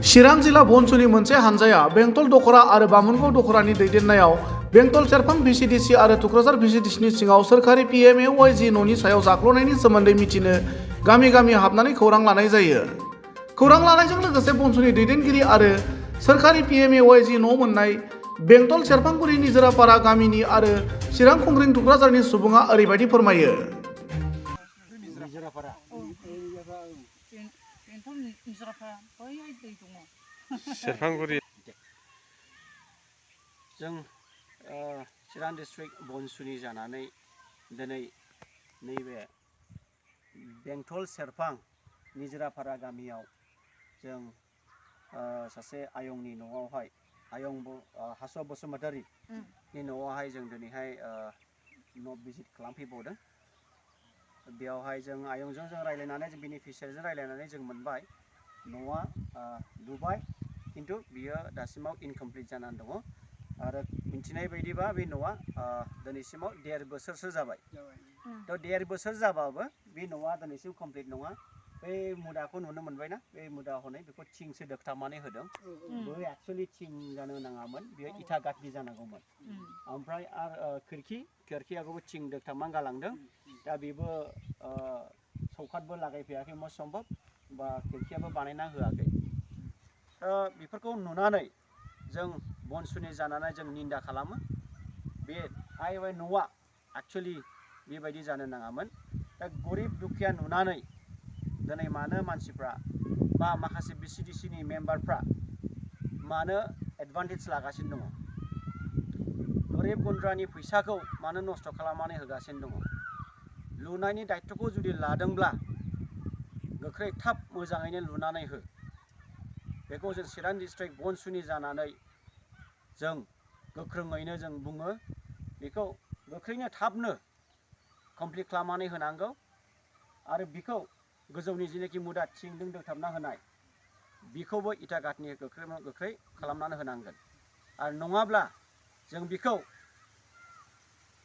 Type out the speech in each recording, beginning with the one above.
चिरां जिल्ला बनसुनि मोनसे हानजाया बेंटल दखरा आरो बामुनगाव दखरानि दैदेननायाव बेंटल सेरफां भिसिडिसि आरो तुक्राझार भिसिडिसिनि सिङाव सोरखारि PMAY न'नि सायाव जाख्ल'नायनि सोमोन्दै मिथिनो गामि गामि हाबनानै खौरां लानाय जायो। खौरां लानायजों लोगोसे बनसुनि दैदेनगिरि आरो सोरखारि PMAY न' मोननाय बेंटल सेरफांगुरि निजोरापारा गामिनि आरो चिरां खुंग्रिं तुक्राझारनि सुबुङा ओरैबायदि फोरमायो। सेरफांगुरि जों चिरां डिस्ट्रिक्ट बनसुनि जानानै दिनै नैबे बेंटल सेरफां निजोरापारा गामियाव जों सासे आयंनि न'आवहाय आयं हासुआ बसुमतारी नि न'आवहाय जों दिनैहाय न' भिजिट खालामफैबावदों। बेयावहाय जों आयंजों रायलायनानै जों बेनिफिसियारिजों रायलायनानै जों मोनबाय न'आ लुबाय किन्तु बियो दासिमाव इनकमप्लिट जानानै दङ आरो मिथिनाय बायदिबा बे न'आ दिनैसिमाव 1.5 बोसोरसो जाबाय। थ' 1.5 बोसोर जाबाबो बे न'आ दिनैसिम कमप्लिट नङा। बे मुदाखौ नुनो मोनबायना, बे मुदा हनै बेखौ थिंसो दोगथाबनानै होदों। बे एक्सुवेलि थिं जानो नाङामोन, बेयो इथा गाथनि जानांगौमोन। ओमफ्राय आरो खोरखियाखौबो थिं दोगथाबनानै गालांदों। दा बेबो सौकातबो लागायफैयाखै मस्ट सम्भब बा खोरखियाबो बानायना होआखै। बेफोरखौ नुनानै जों बनसुनि जानानै जों निन्दा खालामो। बे न'आ एक्सुवेलि बेबायदि जानो नाङामोन। दा गरिब दुखिया नुनानै दिनै मानो मानसिफ्रा बा माखासे भिसिडिसिनि मेम्बारफ्रा मानो एडभान्टेज लागासिनो दङ, गरिब गुन्द्रानि फैसाखौ मानो नस्थ' खालामनानै होगासिनो दङ। लुनायनि दायित्वखौ जुदि लादोंब्ला गोख्रै थाब मोजाङैनो लुनानै हो। बेखौ जों चिरां डिस्ट्रिक्ट बनसुनि जानानै जों गोख्रोङैनो जों बुङो, बेखौ गोख्रैनो थाबनो कमप्लिट खालामनानै होनांगौ आरो बिखौ गोजौनि जिनाखि मुदा थिंजों दोगथाबना होनाय बिखौबो इटा गाथनि गोख्रै खालामनानै होनांगोन। आरो नङाब्ला जों बिखौ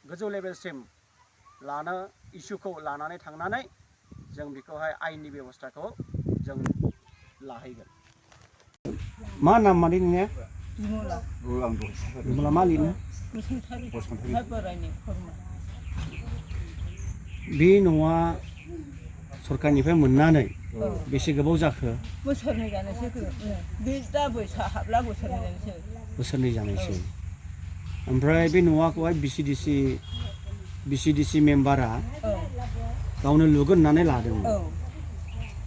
गोजौ लेभेलसिम इसुखौ लानानै थांनानै जों बेखौहाय आयेननि बेब'स्थाखौ जों लाहैगोन। मा नाम मादै नोंनिया? बिमला मा लिरनो? बे न'आ सरकारनिफ्राय मोननानै बेसे गोबाव जाखो? बोसोरनै जानोसै। बे दा बैसाग हाबला बोसोरनै जानोसै। ओमफ्राय बे न'खौहाय भिसिडिसि मेम्बारा गावनो लुगोन होननानै लादोंमोन।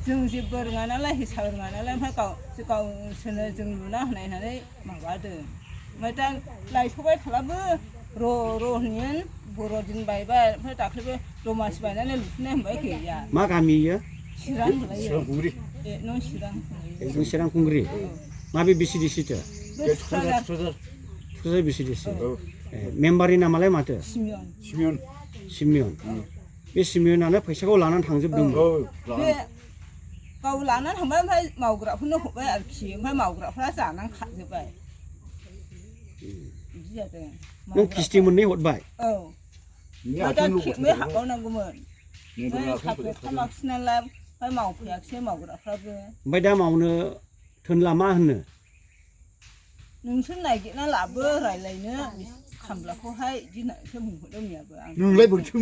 जों जेबो रोङा नालाय, हिसाब रोङा नालाय, ओमफ्राय गावसोरनो जों लुना होनाय होननानै माबादों। ओमफ्राय दा लायस'बाय थाब्लाबो र' होननानै बर'दिन बायबाय, ओमफ्राय दाख्लैबो दमासि बायनानै लुफिननाय होनबाय, गैया। मा गामि इयो? चिरां खुंग्रि। नों चिरां खुंग्रि? माबे भिसिडिसिथो? तुक्राझार भिसिडिसि। मेम्बारनि नामालाय माथो? सिमियन। बे सिमियनानो फैसाखौ लानानै थांजोबदोंमोन। बे गाव लानानै थांबाय, ओमफ्राय मावग्राफोरनो हरबाय आरोखि, ओमफ्राय मावग्राफ्रा जानानै खाजोब्बाय। बिदि जादों। नों किस्ति मोननै हरबाय? औ। ओमफ्राय दा खेबनै हाबबावनांगौमोन। साख्रि खालामाखिसै नालाय, ओमफ्राय मावफैयाखिसै मावग्राफ्राबो। ओमफ्राय दा मावनो थोनला मा होनो? नोंसोर नागिरना लाबो रायज्लायनो खामलाखौहाय बिदि होननानैसो बुंहरदों मैयाबो। नोंलाय बोरैथो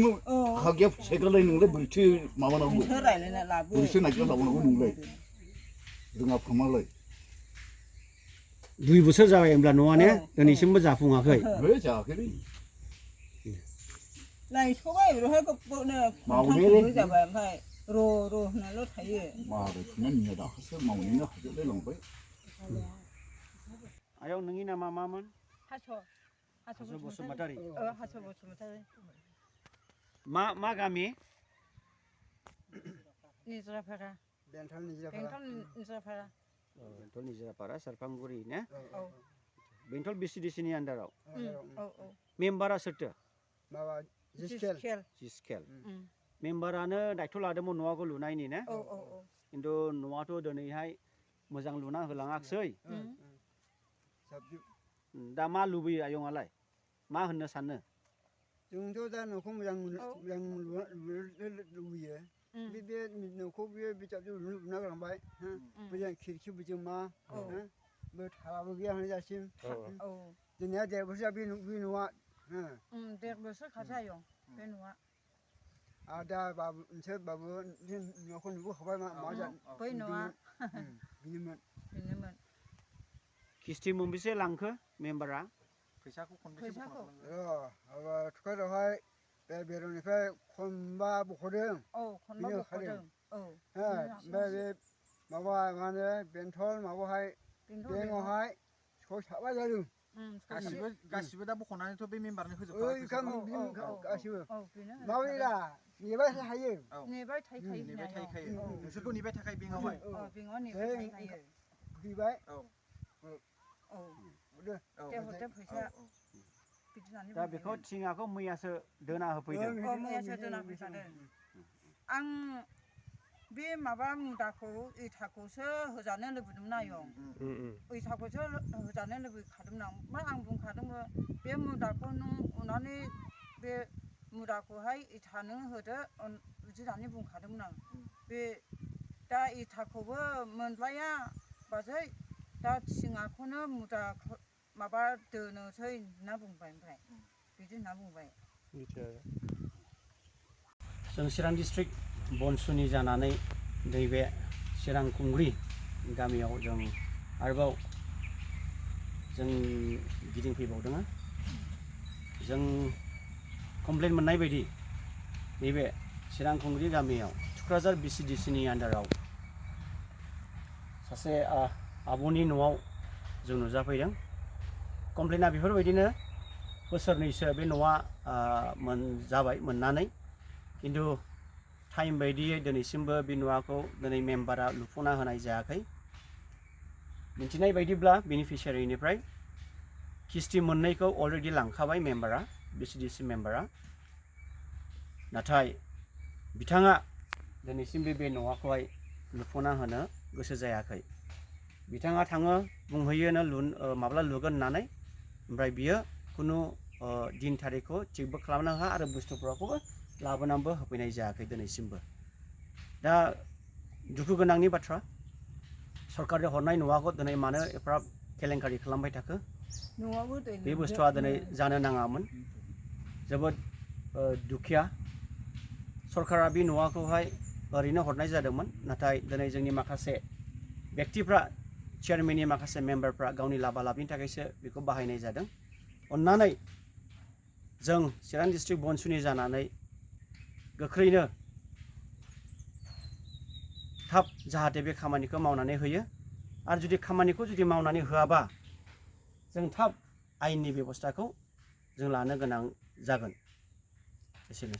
हा गैया फैसा गैयालाय नोंलाय बोरैथो माबानांगौ? नोंसोर रायज्लायना लाबो। बोरैथो नागिरना लाबोनांगौ नोंलाय? रोङा फामालाय। 2 बोसोर जाबाय होमब्ला न'आ ने? दिनैसिमबो जाफुङाखै? जायाखैलै। लायस'बाय बेवहाय गोबावनो खनथाम जाबाय, ओमफ्राय र' होननाल' थायो। माबोरैखौनो मैया दाखालिसो मावनोनो हाजोबलाय लांबाय। आयं नोंनि नामा मामोन? हास' बसुमतारी। हास' बसुमतारी। मा गामि? निजोरापारा। बेंटल निजोरापारा। बेंटल निजोरापारा सेरफांगुरि ने? बेंटल भिसिडिसिनि आन्दाराव? मेम्बारा सोरथो? जिसखेल। मेम्बारानो दायित्व' लादोंमोन न'आखौ लुनायनि ने? खिन्थु न'आथ' दिनैहाय मोजां लुना होलाङाखिसै। दा मा लुबैयो आयंआलाय? मा होननो सानो? जोंथ' दा न'खौ मोजां लुनो लुबैयो। बे न'खौ बे बिजाबजों लुना गालांबाय बेजों खिरखि बिजों मा बे थालाबो गैया होननाय जासिम दिनै 1.5 बोसोर बे न'आ 1.5 बोसोर खाजायो बे न'आ आरो दा बाबु नोंसोर बाबु न'खौ नुबोखाबाय मा बै न'आ बिनोमोन किस्ति मोनबेसे लांखो मेम्बारा फैसाखौ खनबेसे थुक्राझारावहाय बे बेरनिफ्राय खनबा बख'दों खनबा बख'दों ओमफ्राय बे माबा मा होनो बेंटल माबाहाय बेंकआवहाय 6-7 जादों गासिबो दा बख'नानैथ' बे मेम्बारनो होजोबखाबाय गासिबो माबायदि दा नेबाय थायो नेबाय थाखायो नोंसोरखौ नेबाय थाखायो बेंकआवहाय बेंकआव नेबाय थाखायो फैबाय हरदो फैसा दा बेखौ थिङाखौ मैयासो दोना होफैदों मैयासो दोना फैखादों आं बे माबा मुदाखौ इथाखौसो होजानो लुबैदोंमोन आयं इथाखौसो होजानो लुबैखादोंमोन आं मा आं बुंखादोंमोन बे मुदाखौ नों अननानै बे मुदाखौहाय इथा नों होदो बिदि होननानै बुंखादोंमोन आं बे दा इथाखौबो मोनलाया बाजै दा थिङाखौनो मुदा माबा दोनोसै होनना बुंबाय ओमफ्राय बिदि होनना बुंबाय जों चिरां डिस्ट्रिक्ट बनसुनि जानानै नैबे चिरां खुंग्रि गामियाव जों आरोबाव जों गिदिंफैबावदों जों कमप्लेन मोननाय बायदि नैबे चिरां खुंग्रि गामियाव थुक्राझार BCDCनि आन्डाराव सासे आब'नि न'आव जों नुजाफैदों कमप्लेना बेफोरबायदिनो बोसोरनैसो बे न'आ जाबाय मोननानै किन्तु टाइम बायदियै दिनैसिमबो बे न'खौ दिनै मेम्बारा लुफुंना होनाय जायाखै मिथिनाय बायदिब्ला बेनिफिसियारिनिफ्राय किस्ति मोननैखौ अलरेडि लांखाबाय मेम्बारा BCDC मेम्बारा नाथाय बिथाङा दिनैसिमबो बे न'खौहाय लुफुंना होनो गोसो जायाखै बिथाङा थाङो बुंहैयोनो माब्ला लुगोन होननानै ओमफ्राय बियो खुनु दिन थारिखखौ थिगबो खालामनो होआ आरो बुस्थुफोरखौबो लाबोनानैबो होफैनाय जायाखै दिनैसिमबो दा दुखु गोनांनि बाथ्रा सरकारनि हरनाय न'खौ दिनै मानो एफाराब केलेंकारि खालामबाय थाखो बे बुस्थुआ दिनै जानो नाङामोन जोबोद दुखिया सरकारा बे न'खौहाय ओरैनो हरनाय जादोंमोन नाथाय दिनै जोंनि माखासे व्यक्तिफ्रा चेयारमेननि माखासे मेम्बारफ्रा गावनि लाबा लाबनि थाखायसो बेखौ बाहायनाय जादों अन्नानै जों चिरां डिस्ट्रिक्ट बनसुनि जानानै गोख्रैनो थाब जाहाथे बे खामानिखौ मावनानै होयो आरो जुदि खामानिखौ मावनानै होआबा जों थाब आयेननि बेबस्थाखौ जों लानो गोनां जागोन एसेनोसै